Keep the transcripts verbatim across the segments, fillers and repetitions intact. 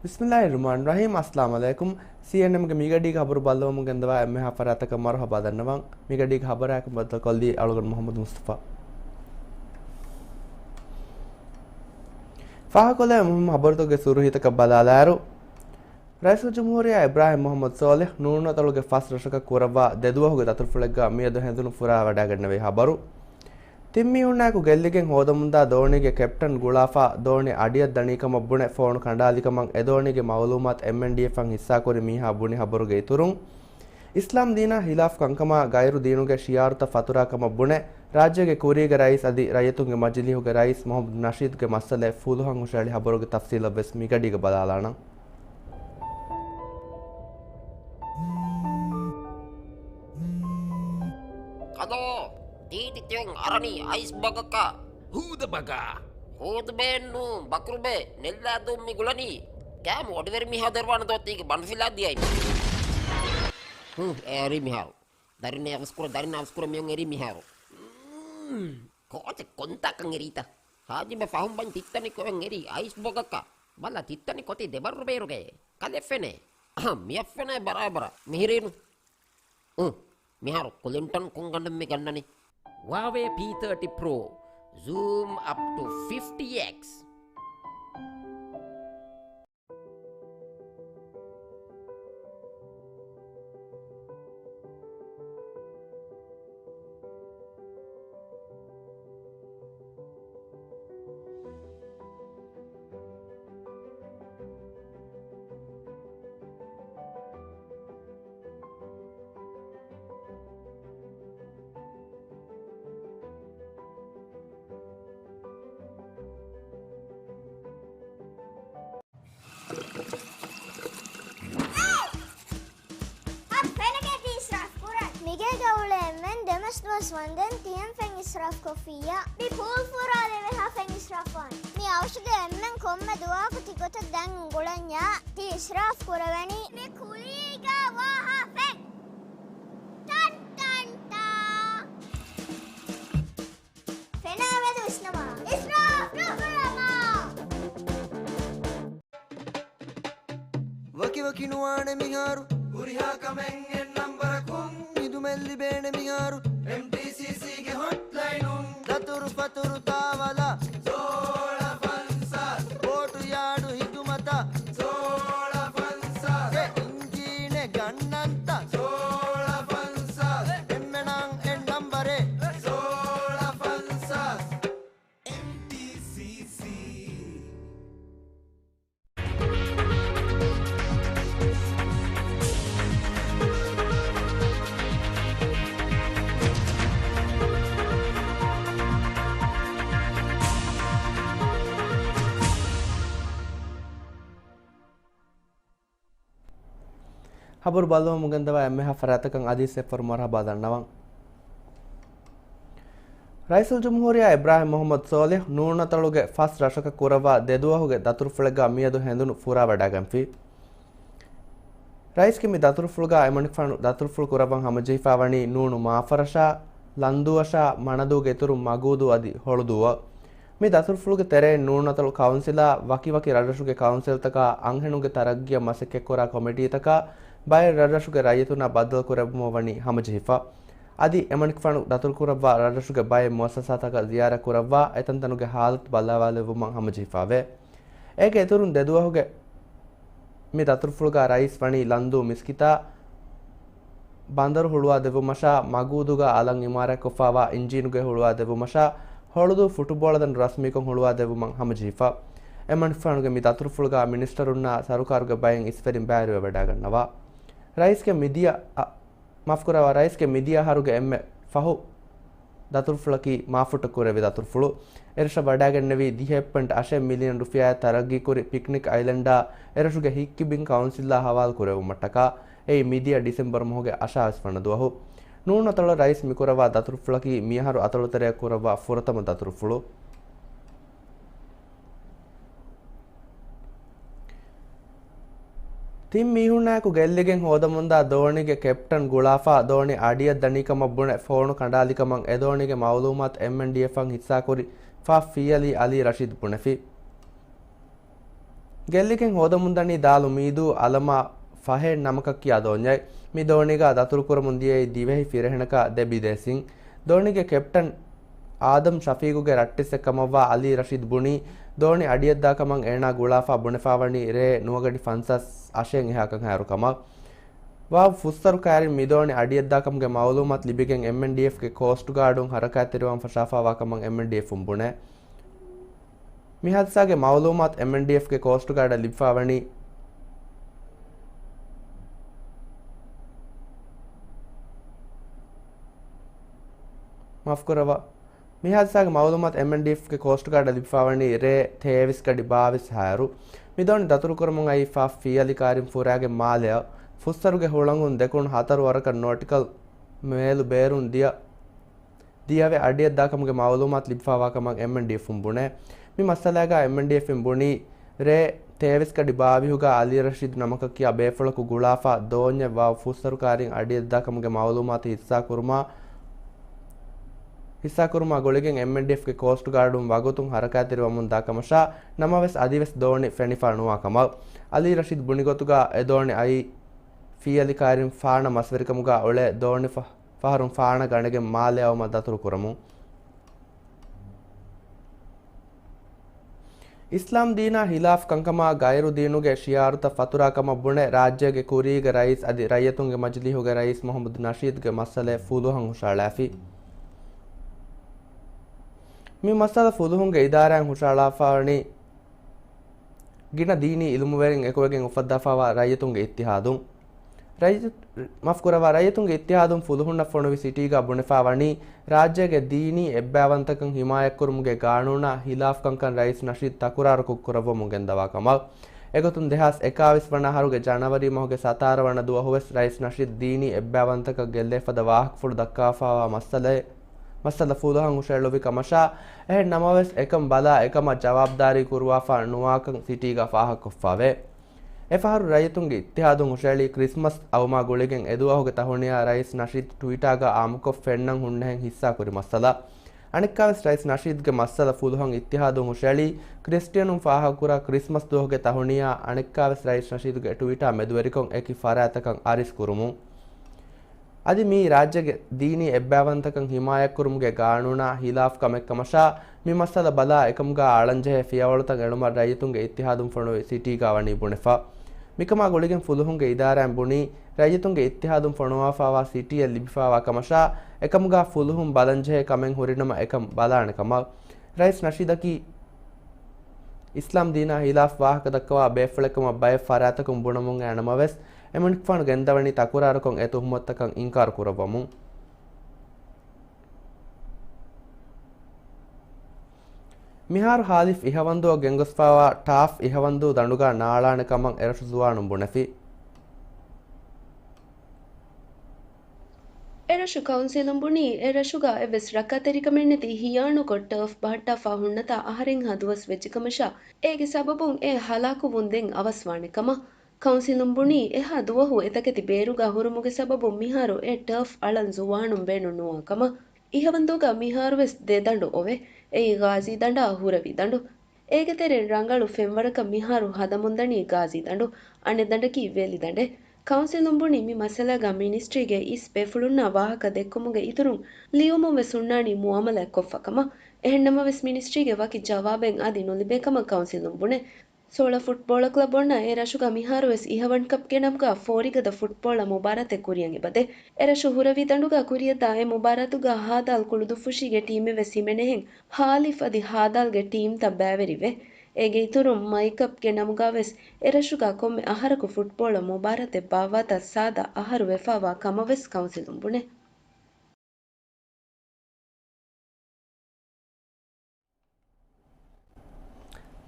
ބިސްމިއްލާހިއްރަޙްމާނިއްރަޙީމް. އައްސަލާމު ޢަލައިކުމް. ސީއެންއެމްގެ މިގަޑީގެ ހަބަރު ބައްލަވަމުން ގެންދަވާ އެންމެހާ ފަރާތަކަށް މަރުޙަބާ ދަންނަވަން. މިގަޑީގެ ހަބަރާއެކު ބައްދަލުކޮށްލީ އަޅުގަނޑު މުޙައްމަދު މުޞްޠަފާ. ފާހަގަކޮށްލެވޭ މުހިއްމު ހަބަރުތަކުގެ ސުރުޚީތަކަށް ބަލާލާއިރު، ރައީސުލްޖުމްހޫރިއްޔާ އިބްރާހިމް މުޙައްމަދު ޞާލިޙް ނޫނު ނަތަޅުގެ ފަސް ރަށަކަށް ކުރައްވާ ދެ ދުވަހުގެ ދަތުރުފުޅެއްގަ މިއަދު ހެނދުނު ފުރާވަޑައިގަންނެވި ހަބަރު. ތިން މީހުންނާއެކު ގެއްލިގެން ހޯދަމުންދާ ދޯނީގެ ކެޕްޓަން ގުޅާފަ ދޯނި އަޑިއަށް ދަނީކަމަށް ބުނެ ފޯނު ކަނޑާލިކަމަށް އެދޯނީގެ މައުލޫމާތު އެމްއެންޑީއެފްއަށް ހިއްސާކުރި މީހާ ބުނި ހަބަރުގައި އިތުރުން، އިސްލާމް ދީނާ ހިލާފް ކަންކަމާ ޣައިރު ދީނުގެ ޝިޢާރުތައް ފަތުރާކަމަށް ބުނެ، ރާއްޖޭގެ ކުރީގެ ރައީސް އަދި ރައްޔިތުންގެ މަޖިލީހުގެ ރައީސް މުޙައްމަދު ނަޝީދުގެ މައްސަލައެއް ފުލުހަށް ހުށަހެޅި ހަބަރުގެ ތަފްސީލަށްވެސް މިގަޑީގަ ބަލާލާނަން. ކަލޯ، ތީތި ތިއޮން އަރަނީ އައިސް ބަގަކަށް. ހޫދަ ބަގާ. ހޫދުބޭއެއްނޫ، ބަކުރުބޭ، ނެއްލާދޫން މި ގުޅަނީ. ކާމު އޮޑިވެރި މީހާ ދެރުވާނެ ދޯ ތީގެ ބަނޑުފިލާ ދިޔައިން. ހު، އެ އެރީ މިހާރު. ދަރިން އަވަސްކުރަ، ދަރިން އަވަސްކުރަ މިއޮން އެރީ މިހާރު. މް، ކޯޗެއް ކޮންތާކަން އެރީތަ؟ ހާޖިބެ ފަހުން ބަން ތިއްތަނި ކޮއެން އެރީ އައިސް ބަގަކަށް. ބަލަ ތިއްތަނި ކޮތީ ދެބައްރު ބޭރުގައޭ. ކަލެ ފެނޭ. އަހަ، މިއަށް ފެނޭ ބަރާބަރަށް. މިހިރީނު. އު، މިހާރު ކުލިންޓަން ކޮން ގަނޑެއް މި ގަންނަނީ؟ ހުވާވޭ ޕީ ތާޓީ ޕްރޯ، ޒޫމް އަޕް ޓު ފިފްޓީ އެކްސް. އަދި ފެނަކޭ ތި އިސްރާފް ކުރަން. މިގޭގަ އުޅޭ އެންމެން ދެމަސް ދުވަސް ވަންދެން ތިއެން ފެން އިސްރާފް ކޮށްފިއްޔާ. މި ޕޫލް ފުރާލެވޭހާ ފެން އިސްރާފް ވާނެ. މި އަވަށުގެ އެންމެން ކޮންމެ ދުވަހަކު ތި ގޮތަށް ދެން އުނގުޅަންޏާ ތި އިސްރާފް ކުރެވެނީ. މި ކުލީގަ ވާހާ ފެން. ޓަން ޓަން ޓާ. ފެނާ މެދު ވިސްނަމާ. އިސްރާފް ނުކުރަމާ. ވަކިވަކި ނުވާނެ މިހާރު. ހުރިހާ ކަމެއް އެއް ނަންބަރަކުން. މިދުމެއް ލިބޭނެ މިހާރު. އެމްޓީސީސީގެ ހޮޓްލައިނުން. ދަތުރު ފަތުރު ތާވަލަ. ސޯޅަ ފަންސާސް. ބޯޓު ޔާޑު ހިދުމަތަށް. ސޯޅަ ފަންސާސް. އެ އިންޖީނެއް ގަންނަންތަ؟ ސޯޅަ ފަންސާސް. އެންމެނަށް އެއް ނަންބަރެއް. ސޯޅަ ފަންސާސް. އެމްޓީސީސީ. ހަބަރު ބައްލަވަމުން ގެންދަވާ އެންމެހާ ފަރާތަކަށް އަދި އެއްފަރު މަރުޙަބާ ދަންނަވަން. ރައީސުލްޖުމްހޫރިއްޔާ އިބްރާހިމް މުޙައްމަދު ޞާލިޙް ނޫނު ނަތަޅުގެ ފަސް ރަށަކަށް ކުރައްވާ ދެ ދުވަހުގެ ދަތުރުފުޅެއްގަ މިއަދު ހެނދުނު ފުރާވަޑައިގެންފި. ރައީސްގެ މި ދަތުރުފުޅުގަ އެމަނިކުފާނު ދަތުރުފުޅު ކުރައްވަން ހަމަޖެހިފައިވަނީ ނޫނު މާފަރަށާ، ލަންދޫއަށާ، މަނަދޫގެ އިތުރުން މަގޫދޫ އަދި ހޮޅުދޫއަށް. މި ދަތުރުފުޅުގެ ތެރެއިން ނޫނު ނަތަޅު ކައުންސިލާ، ވަކިވަކި ރަށްރަށުގެ ކައުންސިލްތަކާ، އަންހެނުންގެ ތަރައްގީއަށް މަސައްކަތްކުރާ ކޮމިޓީތަކާ، ބައެއް ރަށްރަށުގެ ރައްޔިތުންނާ ބައްދަލުކުރެއްވުމަށް ވަނީ ހަމަޖެހިފަ. އަދި އެމަނިކުފާނު ދަތުރުކުރައްވާ ރަށްރަށުގެ ބައެއް މުއައްސަސާތަކަށް ޒިޔާރަތްކުރައްވާ، އެތަންތަނުގެ ހާލަތު ބައްލަވާލެއްވުމަށް ހަމަޖެހިފައެވެ. އޭގެ އިތުރުން ދެ ދުވަހުގެ މި ދަތުރުފުޅުގަ ރައީސް ވަނީ ލަންދޫ މިސްކިތާ، ބަނދަރު ހުޅުވާ ދެއްވުމަށާ، މަގޫދޫގަ އަލަށް އިމާރާތްކޮށްފައިވާ އިންޖީނުގެ ހުޅުވާ ދެއްވުމަށާ، ހޮޅުދޫ ފުޓުބޯޅަދަނޑު ރަސްމީކޮށް ހުޅުވާ ދެއްވުމަށް ހަމަޖެހިފަ. އެމަނިކުފާނުގެ މި ދަތުރުފުޅުގަ މިނިސްޓަރުންނާ ސަރުކާރުގެ ބައެއް އިސްވެރިން ބައިވެރިވެވަޑައިގަންނަވާ. ރައީސްގެ މިދިޔަ، އަ، މާފުކުރައްވާ، ރައީސްގެ މިދިޔަ އަހަރުގެ އެންމެ ފަހު ދަތުރުފުޅަކީ މާފުއްޓަށް ކުރެއްވި ދަތުރުފުޅު. އެރަށަށް ވަޑައިގެންނެވީ ދިހައެއް ޕޮއިންޓް އަށެއް މިލިއަން ރުފިޔާއެއް ތަރައްގީކުރި ޕިކްނިކް އައިލެންޑާ އެރަށުގެ ހިތްކިބިން ކައުންސިލްއާ ހަވާލު ކުރެއްވުމަށްޓަކާ. އެއީ މިދިޔަ ޑިސެމްބަރު މަހުގެ އަށާވީސް ވަނަ ދުވަހު. ނޫނު ނަތަޅަށް ރައީސް މިކުރައްވާ ދަތުރުފުޅަކީ މިއަހަރު އަތޮޅުތެރެއަށް ކުރައްވާ ފުރަތަމަ ދަތުރުފުޅު. ތިން މީހުންނާއެކު ގެއްލިގެން ހޯދަމުންދާ ދޯނީގެ ކެޕްޓަން ގުޅާފަ ދޯނި އަޑިއަށް ދަނީކަމަށް ބުނެ ފޯނު ކަނޑާލިކަމަށް އެދޯނީގެ މައުލޫމާތު އެމްއެންޑީއެފްއަށް ހިއްސާކުރި ފ ފިޔަލީ އަލީ ރަޝީދު ބުނެފި. ގެއްލިގެން ހޯދަމުންދަނީ ދާލު މީދޫ އަލަމާ ފަހެއް ނަމަކަށް ކިޔާ ދޯންޏެއް. މި ދޯނީގަ ދަތުރުކުރަމުން ދިޔައީ ދިވެހި ފިރިހެނަކާ ދެ ބިދޭސީން. ދޯނީގެ ކެޕްޓަން އާދަމް ޝަފީގުގެ ރައްޓެއްސެއް ކަމަށްވާ އަލީ ރަޝީދު ބުނީ، ދޯނި އަޑިއަށްދާ ކަމަށް އޭނާ ގުޅާފަ ބުނެފަވަނީ ރޭ ނުވަގަޑި ފަންސާސް އަށެއް އެހާކަން ހާއިރު ކަމަށް. ވާވް ފުއްސަރު ކައިރިން މި ދޯނި އަޑިއަށްދާ ކަމުގެ މައުލޫމާތު ލިބިގެން އެމްއެންޑީއެފްގެ ކޯސްޓް ގާޑުން ހަރަކާތްތެރިވާން ފަށާފަވާ ކަމަށް އެމްއެންޑީއެފުން ބުނޭ. މި ހާދިސާގެ މައުލޫމާތު އެމްއެންޑީއެފްގެ ކޯސްޓް ގާޑަށް ލިބިފަވަނީ، މާފުކުރައްވާ. މި ހާދިސާގެ މައުލޫމާތު އެމްއެންޑީއެފްގެ ކޯސްޓް ގާޑަށް ލިބިފަވަނީ ރޭ ތޭވީސް ގަޑި ބާވީސް ހާއިރު. މި ދޯނި ދަތުރުކުރަމުން އައީ ފަހަށް ފިޔަލި ކައިރިން ފުރާގެ މާލެއަށް. ފުއްސަރުގެ ހުޅަނގުން ދެކުނު ހަތަރު ވަރަކަށް ނޯޓިކަލް މޭލު ބޭރުން ދިޔަ ދިޔަވެ އަޑިއަށްދާކަމުގެ މައުލޫމާތު ލިބިފައިވާ ކަމަށް އެމްއެންޑީއެފުން ބުނޭ. މި މައްސަލާގަ އެމްއެންޑީއެފްއިން ބުނީ، ރޭ ތޭވީސް ގަޑި ބާވީހުގަ އަލީ ރަޝީދު ނަމަކަށް ކިޔާ ބޭފުޅަކު ގުޅާފަ ދޯންޏެއް ވާ ފުއްސަރު ކައިރިން އަޑިއަށްދާކަމުގެ މައުލޫމާތު ހިއްސާކުރުމާ، ހިއްސާކުރުމާ ގުޅިގެން އެމްއެންޑީއެފްގެ ކޯސްޓް ގާޑުން ވަގުތުން ހަރަކާތްތެރިވަމުންދާ ކަމަށާ، ނަމަވެސް އަދިވެސް ދޯނި ފެނިފަ ނުވާ ކަމަށް. އަލީ ރަޝީދު ބުނި ގޮތުގަ އެ ދޯނި އައީ ފިޔަލި ކައިރިން ފާނަ މަސްވެރިކަމުގަ އުޅޭ ދޯނި ފަ-، ފަހަރުން ފާނަ ގަނެގެން މާލެ އައުމަށް ދަތުރު ކުރަމުން. އިސްލާމް ދީނާ ހިލާފް ކަންކަމާ ގައިރު ދީނުގެ ޝިއާރުތައް ފަތުރާ ކަމަށް ބުނެ، ރާއްޖޭގެ ކުރީގެ ރައީސް އަދި ރައްޔިތުންގެ މަޖިލީހުގެ ރައީސް މުހައްމަދު ނަޝީދުގެ މައްސަލައެއް ފުލުހަށް ހުށައަޅާފި. މި މައްސަލަ ފުލުހުންގެ އިދާރާއިން ހުށައަޅާފަވަނީ ގިނަ ދީނީ އިލްމުވެރިން އެކުވެގެން އުފައްދާފައިވާ ރައްޔިތުންގެ އިއްތިހާދުން. ރައްޔި-، މާފުކުރައްވާ، ރައްޔިތުންގެ އިއްތިހާދުން ފުލުހުންނަށް ފޮނުވި ސިޓީގަ ބުނެފައިވަނީ، ރާއްޖޭގެ ދީނީ އެއްބައިވަންތަކަން ހިމާޔަތްކުރުމުގެ ގާނޫނާ ހިލާފް ކަންކަން ރައީސް ނަޝީދު ތަކުރާރުކޮށް ކުރައްވަމުން ގެންދަވާ ކަމަށް. އެގޮތުން ދެހާސް އެކާވީސް ވަނަ އަހަރުގެ ޖަނަވަރީ މަހުގެ ސަތާރަ ވަނަ ދުވަހުވެސް ރައީސް ނަޝީދު ދީނީ އެއްބައިވަންތަކަށް ގެއްލޭ ފަދަ ވާހަކަފުޅު ދައްކާފައިވާ މައްސަލައެއް، މައްސަލަ ފުލުހަށް ހުށައެޅުއްވި ކަމަށާ، އެހެން ނަމަވެސް އެކަން ބަލާ އެކަމަށް ޖަވާބުދާރީ ކުރުވާފަ ނުވާކަން ސިޓީގަ ފާހަގަކޮށްފައެވެ. އެފަހަރު ރައްޔިތުންގެ އިއްތިހާދުން ހުށައެޅީ ކްރިސްމަސް އައުމާ ގުޅިގެން އެދުވަހުގެ ތަހުނިޔާ ރައީސް ނަޝީދު ޓްވިޓާގަ އާއްމުކޮށް ފެންނަން ހުންނަހެން ހިއްސާކުރި މައްސަލަ. އަނެއްކާވެސް ރައީސް ނަޝީދުގެ މައްސަލަ ފުލުހަށް އިއްތިހާދުން ހުށައެޅީ ކްރިސްޓިއަނުން ފާހަގަކުރާ ކްރިސްމަސް ދުވަހުގެ ތަހުނިޔާ އަނެއްކާވެސް ރައީސް ނަޝީދުގެ ޓްވިޓާ މެދުވެރިކޮށް އެކި ފަރާތްތަކަށް އަރިސް ކުރުމުން. އަދި މިއީ ރާއްޖޭގެ ދީނީ އެއްބައިވަންތަކަން ހިމާޔަތްކުރުމުގެ ގާނޫނާ ހިލާފް ކަމެއްކަމަށާ، މި މައްސަލަ ބަލާ އެކަމުގަ އަޅަންޖެހޭ ފިޔަވަޅުތައް އެޅުމަށް ރައްޔިތުންގެ އިއްތިހާދުން ފޮނުވި ސިޓީގަ ވަނީ ބުނެފަ. މިކަމާ ގުޅިގެން ފުލުހުންގެ އިދާރާއިން ބުނީ، ރައްޔިތުންގެ އިއްތިހާދުން ފޮނުވާފައިވާ ސިޓީއެއް ލިބިފައިވާ ކަމަށާ، އެކަމުގަ ފުލުހުން ބަލަންޖެހޭ ކަމެއް ހުރިނަމަ އެކަން ބަލާނެ ކަމަށް. ރައީސް ނަޝީދަކީ އިސްލާމް ދީނާ ހިލާފް ވާހަކަ ދައްކަވާ ބޭފުޅެއްކަމަށް ބައެއް ފަރާތްތަކުން ބުނަމުން އައި ނަމަވެސް، އެމަނިކުފާނު ގެންދަވަނީ ތަކުރާރުކޮށް އެ ތުހުމަތުތަކަށް އިންކާރު ކުރައްވަމުން. މިހާރު ހާލިފް އިހަވަންދޫއަށް ގެންގޮސްފައިވާ ޓާފް އިހަވަންދޫ ދަނޑުގަ ނާޅާނެ ކަމަށް އެރަށު ޒުވާނުން ބުނެފި. އެރަށު ކައުންސިލުން ބުނީ، އެރަށުގަ އެއްވެސް ރައްކާތެރިކަމެއްނެތި ހިޔާނުކޮށް ޓަރފް ބަހައްޓާފަ ހުންނަތާ އަހަރެއްހާ ދުވަސް ވެއްޖެކަމަށާ، އޭގެ ސަބަބުން އެ ހަލާކުވުން ދެން އަވަސްވާނެ ކަމަށް. ކައުންސިލުން ބުނީ، އެހާ ދުވަހު އެތަކެތި ބޭރުގަ ހުރުމުގެ ސަބަބުން މިހާރު އެ ޓަރފް އަޅަން ޒުވާނުން ބޭނުން ނުވާ ކަމަށް. އިހަވަންދޫގަ މިހާރުވެސް ދެ ދަނޑު އޮވޭ. އެއީ ޣާޒީ ދަނޑާ ހުރަވީ ދަނޑު. އޭގެ ތެރެއިން ރަނގަޅު ފެންވަރަކަށް މިހާރު ހަދަމުންދަނީ ޣާޒީ ދަނޑު، އަނެއް ދަނޑަކީ ވެލި ދަނޑެއް. ކައުންސިލުން ބުނީ މި މައްސަލާގަ މިނިސްޓްރީގެ އިސް ބޭފުޅުންނާ ވާހަކަ ދެއްކުމުގެ އިތުރުން ލިޔުމުން ވެސް ހުންނާނީ މުއާމަލާތް ކޮށްފަ ކަމަށް. އެހެން ނަމަވެސް މިނިސްޓްރީގެ ވަކި ޖަވާބެއް އަދި ނުލިބޭ ކަމަށް ކައުންސިލުން ބުނޭ. ސޯޅަ ފުޓްބޯޅަ ކްލަބް އޮންނަ އެ ރަށުގަ މިހާރުވެސް އިހަވަން ކަޕްގެ ނަމުގަ ފޯރިގަދަ ފުޓްބޯޅަ މުބާރާތެއް ކުރިއަށް އެބަދޭ. އެ ރަށު ހުރަވީ ދަނޑުގަ ކުރިއަށްދާ އެ މުބާރާތުގަ ހާދާލް ކުޅުދުއްފުށީގެ ޓީމެއްވެސް ހިމެނޭހެން ހާލިފް އަދި ހާދާލްގެ ޓީމްތައް ބައިވެރިވޭ. އޭގެ އިތުރުން މައިކަޕްގެ ނަމުގަވެސް އެ ރަށުގަ ކޮންމެ އަހަރަކު ފުޓްބޯޅަ މުބާރާތެއް ބާއްވާތާ ސާދަ އަހަރު ވެފައިވާ ކަމަށްވެސް ކައުންސިލުން ބުނޭ.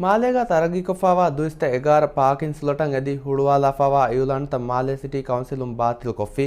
މާލޭގަ ތަރައްގީކޮށްފައިވާ ދުއިސައްތަ އެގާރަ ޕާކިން ސްލޮޓަށް އެދި ހުޅުވާލާފައިވާ އިއުލާނުތައް މާލޭ ސިޓީ ކައުންސިލުން ބާތިލްކޮށްފި.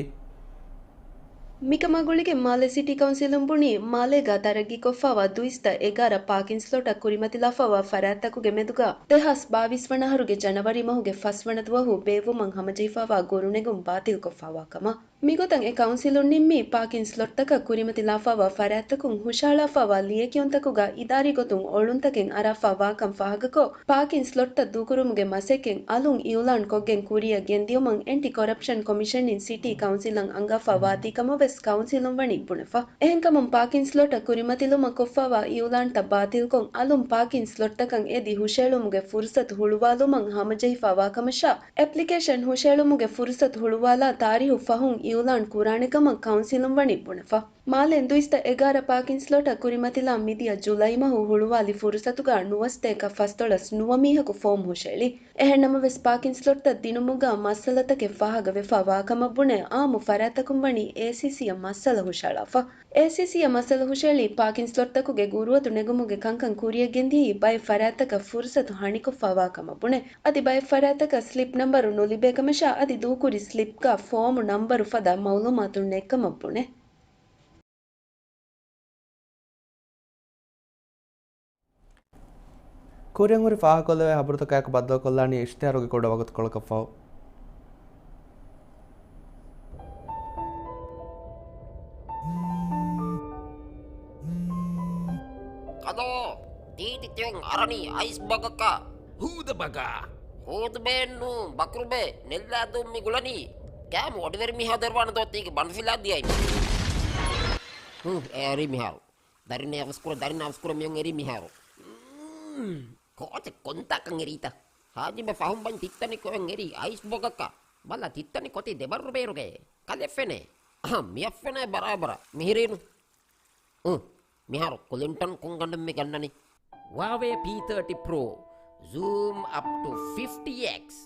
މިކަމާ ގުޅިގެން މާލޭ ސިޓީ ކައުންސިލުން ބުނީ، މާލޭގަ ތަރައްގީކޮށްފައިވާ ދުއިސައްތަ އެގާރަ ޕާކިން ސްލޮޓަށް ކުރިމަތިލާފައިވާ ފަރާތްތަކުގެ މެދުގަ ދެހާސް ބާވީސް ވަނަ އަހަރުގެ ޖަނަވަރީ މަހުގެ ފަސް ވަނަ ދުވަހު ބޭއްވުމަށް ހަމަޖެހިފައިވާ ގޮރުނެގުން ބާތިލްކޮށްފައިވާ ކަމަށް. މިގޮތަށް އެ ކައުންސިލުން ނިންމީ، ޕާކިން ސްލޮޓްތަކަށް ކުރިމަތިލާފައިވާ ފަރާތްތަކުން ހުށަހަޅާފައިވާ ލިޔެކިޔުންތަކުގަ އިދާރީ ގޮތުން އޮޅުންތަކެއް އަރާފައިވާކަން ފާހަގަކޮށް، ޕާކިން ސްލޮޓްތައް ދޫކުރުމުގެ މަސައްކަތް އަލުން އިއުލާން ކޮށްގެން ކުރިއަށް ގެންދިޔުމަށް އެންޓި ކޮރަޕްޝަން ކޮމިޝަންއިން ސިޓީ ކައުންސިލަށް އަންގާފައި ވާތީ ކަމަށް ވެސް ކައުންސިލުން ވަނީ ބުނެފަ. އެހެންކަމުން ޕާކިން ސްލޮޓަށް ކުރިމަތިލުމަށް ކޮށްފައިވާ އިއުލާންތައް ބާތިލްކޮށް، އަލުން ޕާކިން ސްލޮޓްތަކަށް އެދި ހުށައެޅުމުގެ ފުރުސަތު ހުޅުވާލުމަށް ހަމަޖެހިފައިވާ ކަމަށާ، އެޕްލިކޭޝަން ހުށައެޅުމުގެ ފުރުސަތު ހުޅުވާލާ ތާރީހު ފަހުން އިއުލާން ކުރާނެ ކަމަށް ކައުންސިލުން ވަނީ ބުނެފަ. މާލެ ދުއިސައްތަ އެގާރަ ޕާކިން ސްލޮޓަށް ކުރިމަތިލާ މިދިޔަ ޖުލައި މަހު ހުޅުވާލި ފުރުސަތުގަ ނުވަސަތޭކަ ފަސްދޮޅަސް ނުވަ މީހަކު ފޯމް ހުށައެޅި. އެހެންނަމަވެސް، ޕާކިން ސްލޮޓްތައް ދިނުމުގަ މައްސަލަތަކެއް ފާހަގަވެފައިވާ ކަމަށް ބުނެ، އާއްމު ފަރާތްތަކުން ވަނީ އޭސީސީއަށް މައްސަލަ ހުށައަޅާފަ. އޭސީސީއަށް މައްސަލަ ހުށައެޅީ، ޕާކިން ސްލޮޓްތަކުގެ ގުރުއަތު ނެގުމުގެ ކަންކަން ކުރިއަށް ގެންދިޔައީ ބައެއް ފަރާތްތަކަށް ފުރުސަތު ހަނިކޮށްފައިވާ ކަމަށް ބުނެ، އަދި ބައެއް ފަރާތްތަކަށް ސްލިޕް ނަންބަރު ނުލިބޭ ކަމަށާ، އަދި ދޫކުރި ސްލިޕްގަ ފޯމު ނަންބަރު ފަދަ މައުލޫމާތު ނެތްކަމަށް ބުނެ. ކުރިއަށް ހުރި ފާހަގަކޮށްލެވޭ ހަބަރުތަކާއެކު ބައްދަލުކޮށްލާނީ އިޝްތިހާރުގެ ކުޑަ ވަގުތުކޮޅަކަށްފަހު. ކަލޯ، ތީތި ތިއޮން އަރަނީ އައިސް ބަގަކަށް. ހޫދަ ބަގާ. ހޫދުބޭއެއްނޫ، ބަކުރުބޭ، ނެއްލާދޫން މި ގުޅަނީ. ކާމު އޮޑިވެރި މީހާ ދޮރުވާން ދޯ ތީގެ ބަނޑުފިލާ ދިޔައިން. ހު، އެރީ މިހާރު. ދަރިން އަވަސްކުރަ، ދަރިން އަވަސްކުރަ މިއޮން އެރީ މިހާރު. ކޯޗެއް ކޮންތާކަން އެރީތަ؟ ހާޖިބެ ފަހުން ބަން ތިއްތަނި ކޮއެން އެރީ އައިސް ބޮގަކަށް. ބަލަ ތިއްތަނި ކޮތި ދެބަރު ބޭރުގައޭ. ކަލެ ފެނޭ. އަހަ، މިއަށް ފެނޭ ބަރާބަރަށް. މިހިރީނު. އު، މިހާރު ކުލިންޓަން ކޮންގަނޑެއް މި ގަންނަނީ؟ ހުއާވޭ ޕީ ތާޓީ ޕްރޯ. ޒޫމް އަޕް ޓު ފިފްޓީ އެކްސް.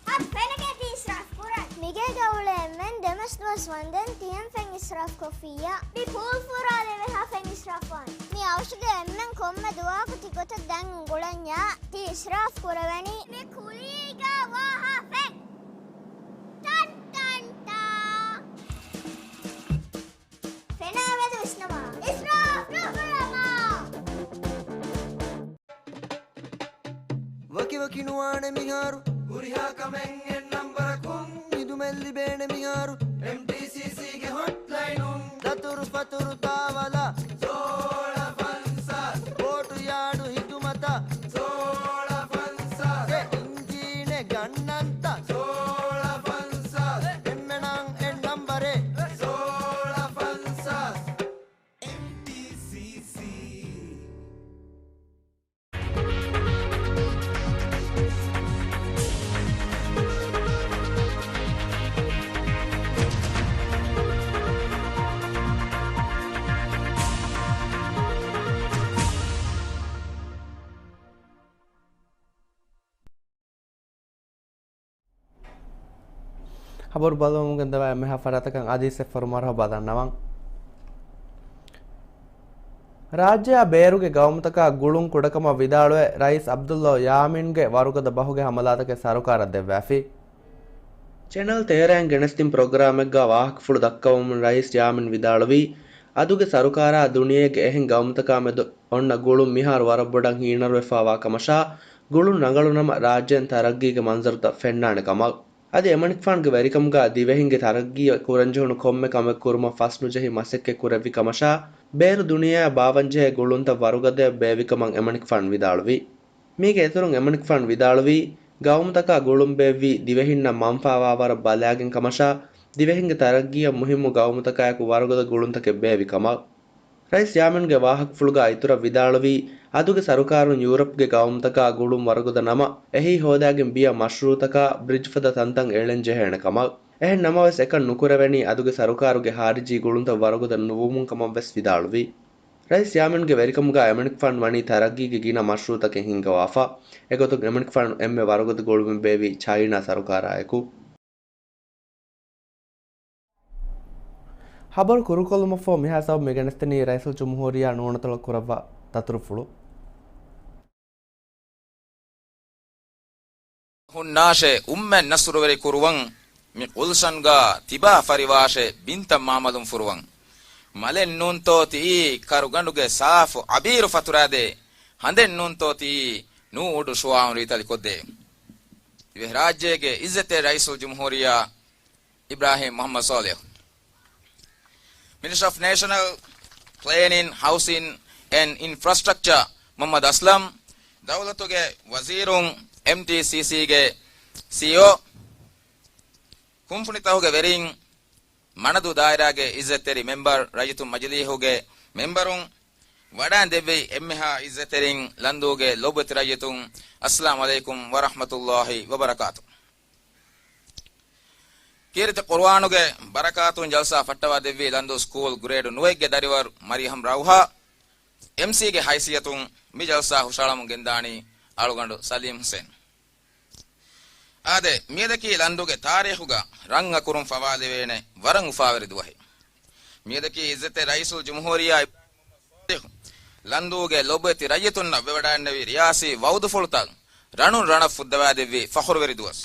އަދި ފެނަކޭ ތި އިސްރާފް ކުރަން. މިގޭގަ އުޅޭ އެންމެން ދެމަސް ދުވަސް ވަންދެން ތިޔަން ފެން އިސްރާފް ކޮށްފިއްޔާ. މި ޕޫލް ފުރާލެވޭ ހާ ފެން އިސްރާފް ވާން. މި އަވަށުގެ އެންމެން ކޮންމެ ދުވަހަކު ތި ގޮތަށް ދަން އުނގުޅަންޏާ ތި އިސްރާފް ކުރެވެނީ. މި ކުލީގަ ވާ ހާ ފެން. ޓަން ޓަން ޓާ. ފެނާ މެދު ވިސްނަމާ. އިސްރާފް ނުކުރަމާ. ވަކިވަކި ނުވާނެ މިހާރު. ހުރިހާ ކަމެއް އެއް ނަންބަރަކުން. ހިދުމަތް ލިބޭނެ މިހާރު. އެމްޓީސީސީގެ ހޮޓްލައިނުން. ދަތުރު ފަތުރު ތާވަލާ. ސޯޅަ ފަންސާސް. ބޯޓު ޔާޑު ހިދުމަތަށް. ސޯޅަ ފަންސާސް. އެ އިންޖީނެއް ގަންނަންތަ؟ ސޯޅަ ފަންސާސް. އެންމެނަށް އެއް ނަންބަރެއް. ސޯޅަ ފަންސާސް. އެމްޓީސީސީ. ހަބަރު ބައްލަވަމުން ގެންދަވާ އެންމެހާ ފަރާތަކަށް އާދީސް އެއްފަރު މަރުހަބާ ދަންނަވަން. ރާއްޖެއާ ބޭރުގެ ގައުމުތަކާ ގުޅުން ކުޑަކަމަށް ވިދާޅުވެ، ރައީސް ޢަބްދުﷲ ޔާމީންގެ ވަރުގަދަ ބަހުގެ ހަމަލާތަކެއް ސަރުކާރަށް ދެއްވާފި. ޗެނަލް ތޭރައިން ގެނެސްދިން ޕްރޮގްރާމެއްގަ ވާހަކަފުޅު ދައްކަވަމުން ރައީސް ޔާމީން ވިދާޅުވީ، އަދުގެ ސަރުކާރާ ދުނިޔޭގެ އެހެން ގައުމުތަކާ މެދު އޮންނަ ގުޅުން މިހާރު ވަރަށް ބޮޑަށް ހީނަރުވެފައިވާ ކަމަށާ، ގުޅުން ރަނގަޅު ނަމަ ރާއްޖޭން ތަރައްގީގެ މަންޒަރުތައް ފެންނާނެ ކަމަށް. އަދި އެމަނިކުފާނުގެ ވެރިކަމުގަ ދިވެހިންގެ ތަރައްގީއަށް ކުރަންޖެހުނު ކޮންމެ ކަމެއް ކުރުމަށް ފަސްނުޖެހި މަސައްކަތް ކުރެއްވި ކަމަށާ، ބޭރު ދުނިޔެއާ ބާވަންޖެހޭ ގުޅުންތައް ވަރުގަދަޔަށް ބޭއްވިކަމަށް އެމަނިކުފާނު ވިދާޅުވި. މީގެ އިތުރުން އެމަނިކުފާނު ވިދާޅުވީ، ގައުމުތަކާ ގުޅުން ބޭއްވީ ދިވެހިންނަށް މަންފާވާވަރަށް ބަލާގެން ކަމަށާ، ދިވެހިންގެ ތަރައްގީއަށް މުހިއްމު ގައުމުތަކާއެކު ވަރުގަދަ ގުޅުންތަކެއް ބޭއްވި ކަމަށް. ރައީސް ޔާމީންގެ ވާހަކަފުޅުގަ އިތުރަށް ވިދާޅުވީ، އަދުގެ ސަރުކާރުން ޔޫރަޕްގެ ގައުމުތަކާ ގުޅުން ވަރުގަދަ ނަމަ، އެހީ ހޯދާގެން ބިޔަ މަޝްރޫއުތަކާ ބްރިޖް ފަދަ ތަންތަން އެޅެން ޖެހޭނެ ކަމަށް. އެހެން ނަމަވެސް، އެކަން ނުކުރެވެނީ އަދުގެ ސަރުކާރުގެ ހާރިޖީ ގުޅުންތައް ވަރުގަދަ ނުވުމުން ކަމަށް ވެސް ވިދާޅުވި. ރައީސް ޔާމީންގެ ވެރިކަމުގަ އެމަނިކުފާނު ވަނީ ތަރައްގީގެ ގިނަ މަޝްރޫއުތަކެއް ހިންގަވާފަ. އެގޮތުން އެމަނިކުފާނު އެންމެ ވަރުގަދަ ގުޅުމެއް ބޭއްވީ ޗައިނާ ސަރުކާރާއެކު. ހަބަރު ކުރުކޮށްލުމަށްފަހު މިހާ ސަބަބު މި ގެނެސްދެނީ ރައީސުލްޖުމްހޫރިއްޔާ ނޫނަތޮޅަށް ކުރައްވާ ދަތުރުފުޅު. ހުންނާށޭ އުއްމަތް ނަޞްރުވެރި ކުރުވަން، މި ގުލްޝަންގާ ތިބާ ފަރިވާށޭ ބިންތައް މާމަލުން ފުރުވަން. މަލެއް ނޫންތޯ ތިއީ ކަރުގަނޑުގެ ސާފު އަބީރު ފަތުރާދޭ، ހަނދެއް ނޫންތޯ ތިއީ ނޫ އުޑު ޝުއާއުން ރީތަލި ކޮށްދޭ. ދިވެހިރާއްޖޭގެ އިއްޒަތްތެރި ރައީސުލްޖުމްހޫރިއްޔާ އިބްރާހިމް މުޙައްމަދު ޞާލިޙު، މިނިސްޓަރ އޮފް ނޭޝަނަލް ޕްލޭނިން، ހައުސިން އެންޑް އިންފްރާސްޓްރަކްޗާ މުޙައްމަދު އަސްލަމް، ދައުލަތުގެ ވަޒީރުން، އެމްޓީސީސީގެ ސީއީއޯ، ކުންފުނިތަކުގެ ވެރިން، މަނަދޫ ދާއިރާގެ އިއްޒަތްތެރި މެމްބަރު، ރައްޔިތުން މަޖިލީހުގެ މެމްބަރުން، ވަޑައިން ދެއްވި އެންމެހާ އިއްޒަތްތެރިން، ލަންދޫގެ ލޮބުވެތި ރައްޔިތުން، އައްސަލާމު ޢަލައިކުމް ވަރަޙްމަތުﷲި ވަބަރަކާތު. ކީރިތި ޤުރުއާނުގެ ބަރަކާތުން ޖަލްސާ ފައްޓަވާ ދެއްވި ލަންދޫ ސްކޫލް ގްރޭޑް ނުވައެއްގެ ދަރިވަރު މަރިޔަމް ރައުހާ، އެމްސީގެ ހައިސިއްޔަތުން މި ޖަލްސާ ހުށަހަޅަމުން ގެންދާނީ އަޅުގަނޑު ސަލީމް ޙުސެން. އާދެ، މިއަދަކީ ލަންދޫގެ ތާރީޚުގަ ރަން އަކުރުން ފަވާލެވޭނެ ވަރަށް އުފާވެރި ދުވަހެއް. މިއަދަކީ އިއްޒަތްތެރި ރައީސުލްޖުމްހޫރިއްޔާ ލަންދޫގެ ލޮބުވެތި ރައްޔިތުންނަށް ވެވަޑައިންނެވި ރިޔާސީ ވައުދުފުޅުތައް ރަނުން ރަނަށް ފުއްދަވާދެއްވި ފަޚުރުވެރި ދުވަސް.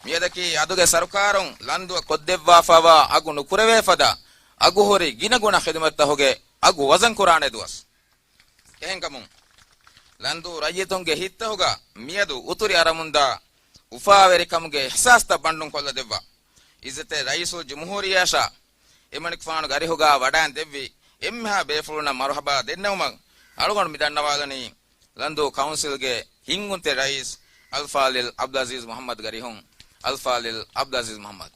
މިއަދަކީ އަދުގެ ސަރުކާރުން ލަންދޫއަށް ކޮށްދެއްވާފައިވާ އަގު ނުކުރެވޭ ފަދަ އަގުހުރި ގިނަގުނަ ޚިދުމަތްތަކުގެ އަގު ވަޒަންކުރާނެ ދުވަސް. އެހެންކަމުން، ލަންދޫ ރައްޔިތުންގެ ހިތްތަކުގަ މިއަދު އުތުރި އަރަމުންދާ އުފާވެރިކަމުގެ އިޙްސާސްތައް ބަންޑުން ކޮށްލަދެއްވާ. އިއްޒަތްތެރި ރައީސުލްޖުމްހޫރިއްޔާއަށާ އެމަނިކުފާނުގެ އަރިހުގަ ވަޑައިން ދެއްވި އެންމެހާ ބޭފުޅުންނަށް މަރުޙަބާ ދެންނެވުމަށް އަޅުގަނޑު މި ދަންނަވާލަނީ ލަންދޫ ކައުންސިލްގެ ހިންގުންތެރި ރައީސް އަލްފާޟިލް ޢަބްދުލްޢަޒީޒް މުޙައްމަދުގެ އަރިހުން. އަލްފާޟިލް ޢަބްދުލްޢަޒީޒް މުޙައްމަދު.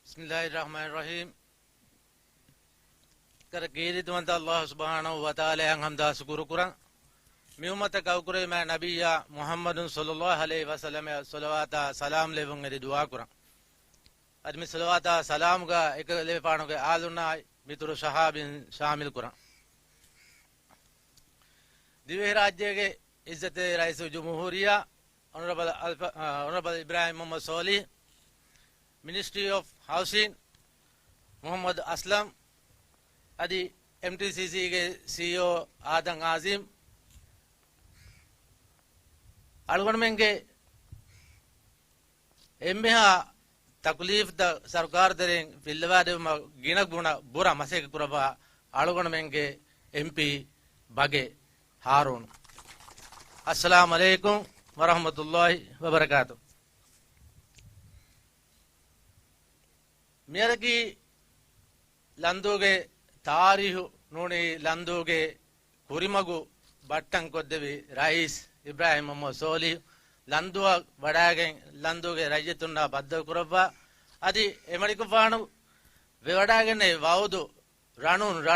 ބިސްމިﷲިއްރަޙްމާނިއްރަޙީމް. ވަރަށް ކީރިތިވަންތަ ﷲ ސުބްޙާނަހޫ ވަތަޢާލާއަށް ޙަމްދާ ޝުކުރު ކުރަން. މި އުއްމަތަށް ކައުކުރެވުމާ ނަބިއްޔާ މުޙައްމަދު ޞައްލަﷲު ޢަލައިހި ވަސައްލަމަށް ޞަލަވާތާ ސަލާމް ލެއްވުން އެދި ދުޢާ ކުރަން. އަދި މި ޞަލަވާތާ ސަލާމްގަ އެކަލޭފާނުގެ އާލުންނާއި މިތުރު ޞަޙާބީން ޝާމިލް ކުރަން. ދިވެހިރާއްޖޭގެ އިއްޒަތްތެރި ރައީސުލްޖުމްހޫރިއްޔާ އޮނަރަބަލް އަލްފާ-، އަ، އޮނަރަބަލް އިބްރާހިމް މުޙައްމަދު ޞާލިޙް، މިނިސްޓްރީ އޮފް ހައުސިން މުޙައްމަދު އަސްލަމް، އަދި އެމްޓީސީސީގެ ސީއީއޯ އާދަމް އާޒިމް، އަޅުގަނޑުމެންގެ އެންމެހާ ތަކުލީފްތައް ސަރުކާރު ތެރެއިން ފިއްލަވާދެވުމަށް ގިނަ ގުނަ ބުރަ މަސައްކަތް ކުރައްވާ އަޅުގަނޑުމެންގެ އެމްޕީ ބަގެ ހާރޫނު. އައްސަލާމު ޢަލައިކުމް ވަރަޙްމަތުﷲި ވަބަރަކާތު. މިއަދަކީ ލަންދޫގެ ތާރީހު ނޫނީ ލަންދޫގެ ކުރިމަގު ބައްޓަން ކޮށްދެއްވި ރައީސް އިބްރާހިމް މުޙައްމަދު ޞާލިޙް ލަންދޫއަށް ވަޑައިގެން ލަންދޫގެ ރައްޔިތުންނާ ބައްދަލުކުރައްވާ. އަދި އެމަނިކުފާނު ވެވަޑައިގެންނެވި ވަޢުދު ރަނުން